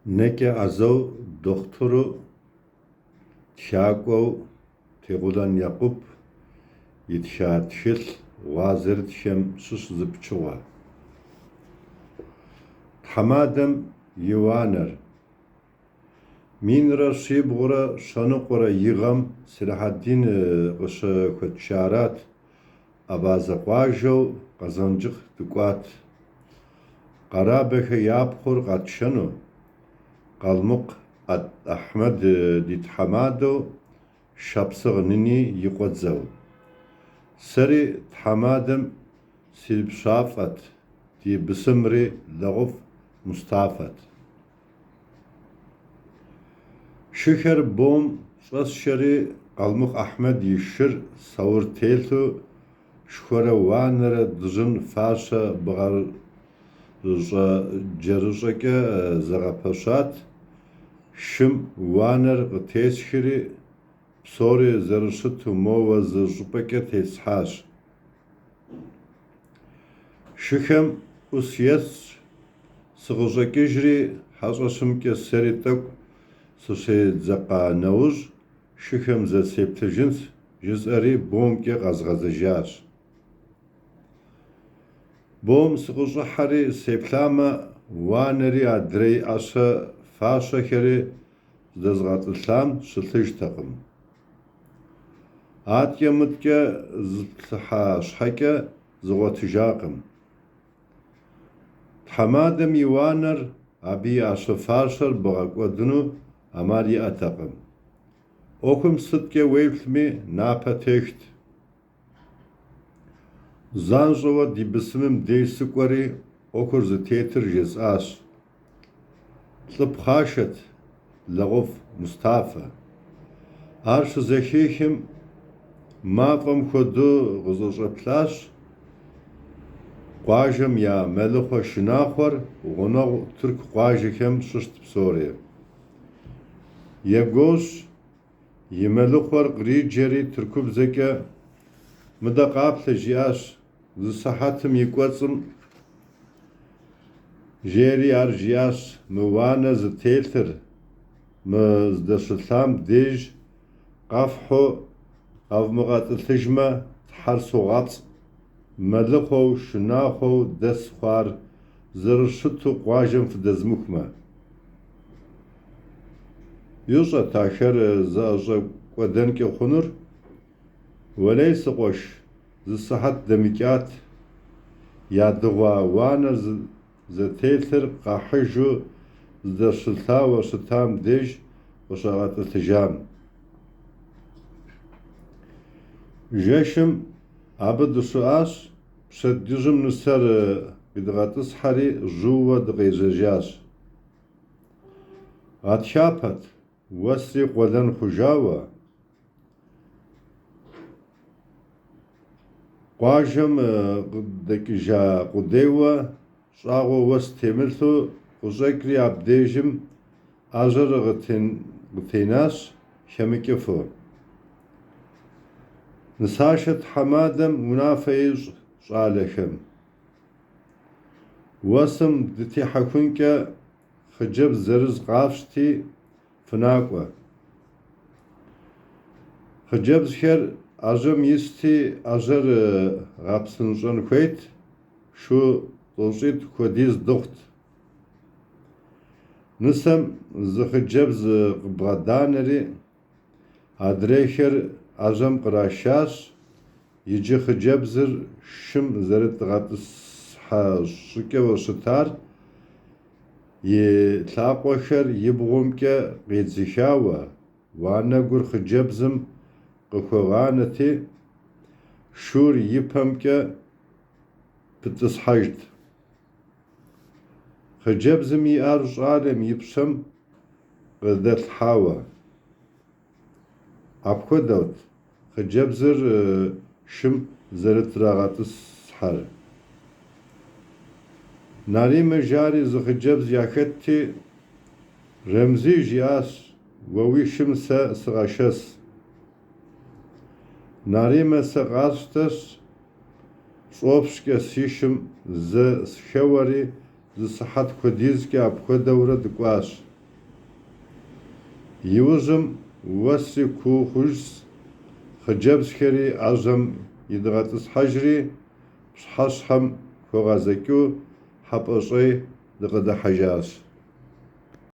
Нэкӏэ ӏэзэу, дохутыру, тхакӏуэу Тэгъулан Екъуб итха тхылъ гъуазэрытхэм щыщ зы пычыгъуэ. Тхьэмадэм и уанэр. 1390 и гъэм Сэлахьэддин къыщыхуэтшарат, Абазэ къуажэу Къэзанджыкъ дыкӏуат. Къэрабэхэ я пхъур къэтшэну, Къалмыкъ Ахьмэд ди тхьэмадэу, Шапсыгъ Ныни и къуэдзэу. Сэри тхьэмадэм срипщафӏэт, ди бысымри Лэгъуфӏ Мустафэт. Шыхэр бом щӏэсшэри, Къалмыкъ Ахьмэд и шыр саур телъу, шхуэрэ уанэрэ дыжьын фащэ бгъэрыщӏэ-джэрыщӏэкӏэ зэгъэпэщат. Шым уанэр къытесхри, псори зэрыщыту моуэ зы щӏыпӏэкӏэ теслъхьащ. Шыхэм ӏус естщ, сыкъыщӏэкӏыжри, хьэщӏэщымкӏэ сэри тӏэкӏу сыщедзэкъа нэужь, шыхэм зэ сеплъыжынщ, жысӏэри бомкӏэ къэзгъэзэжащ. Бом сыкъыщӏыхьэри сеплъамэ, уанэри адрей ӏэщэ-фащэхэри здэзгъэтӏылъам щылъыжтэкъым. Аткӏэ-мыткӏэ зысплъыхьа щхьэкӏэ згъуэтыжакъым. Тхьэмадэм и уанэр, абы и ӏэщэ-фащэр бгъэкӏуэдыну ӏэмал иӏэтэкъым. ӏуэхум сыткӏэ уеплъми, напэ техт. Занщӏэуэ ди бысымым деж сыкӏуэри, ӏуэхур зытетыр жесӏащ. Лӏы пхъашэт Лэгъуфӏ Мустафэ. Ар щызэхихым, мафӏэм хуэдэу къызэщӏэплъащ, къуажэм я мэлыхъуэ шынахъуэр гъунэгъу тырку къуажэхэм щыщт псори. Егуощ, и мэлыхъуэр къриджэри тыркубзэкӏэ мыдэ къаплъэ жиӏащ зы сыхьэтым и кӏуэцӏым жери ар жиӏащ мы уанэ зытелъыр мы здэщылъам деж къэфхьу къэвмыгъэтӏылъыжмэ, Тхьэр согъэпцӏ, мэлыхъуэу, шынахъуэу дэс хъуар зэрыщыту къуажэм фыдэзмыхумэ. Ищӏэт ахэр зыӏэщӏэкӏуэдэнкӏэ хъунур. Уэлей, си къуэш, зы сыхьэт дэмыкӏат, ядыгъуа уанэр зытелъыр къахьыжу здэщылъауэ щытам деж къыщагъэтӏылъыжам. Жэщым абы дыщыӏащ, пщэдджыжьым нысэр къидгъэтӏысхьэри жьыуэ дыкъежьэжащ. Гъатхапэт, уэсри къуэлэн хъужауэ, къуажэм къыдэкӏыжа къудейуэ щӏагъуэ уэс темылъу къыщӏэкӏри абдежым ӏэжьэр къытенащ хэмыкӏыфу. Нысашэ тхьэмадэм унафэ ещӏ щӏалэхэм. Уэсым дытехьэхункӏэ хъыджэбз зырыз къафщти, фынакӏуэ. Хъыджэбзхэр ӏэжьэм исти, ӏэжьэр гъэпсынщӏэн хуейт, шу тӏощӏитӏ хуэдиз дыхъут. Нысэм зы хъыджэбз къыбгъэданэри, адрейхэр ӏэжьэм кърашащ, иджы хъыджэбзыр шым зэрыдгъэтӏысхьэ щӏыкӏэу щытар и лъакъуэхэр и бгъумкӏэ къедзыхауэ, уанэгур хъыджэбзым къыхуэгъанэти, шур и пэмкӏэ пытӏысхьэжт. Хъыджэбзым и ӏэр щӏалэм и пщэм къыдэлъхьауэ. Апхуэдэут хъыджэбзыр шым зэрытрагъэтӏысхьэр. Наримэ жари зы хъыджэбз яхэтти, Рэмзи жиӏащ, уэ уи шым сэ сыгъэшэс. Наримэ сэ къасщтэщ, щӏопщкӏэ си шым зэ сыхэуэри, зы сыхьэт хуэдизкӏэ апхуэдэурэ дыкӏуащ. Иужьым уэсри куу хъужщ, хъыджэбзхэри ӏэжьэм идгъэтӏысхьэжри, пщыхьэщхьэм хуэгъэзэкӏыу Хьэпӏэщӏей дыкъыдыхьэжащ.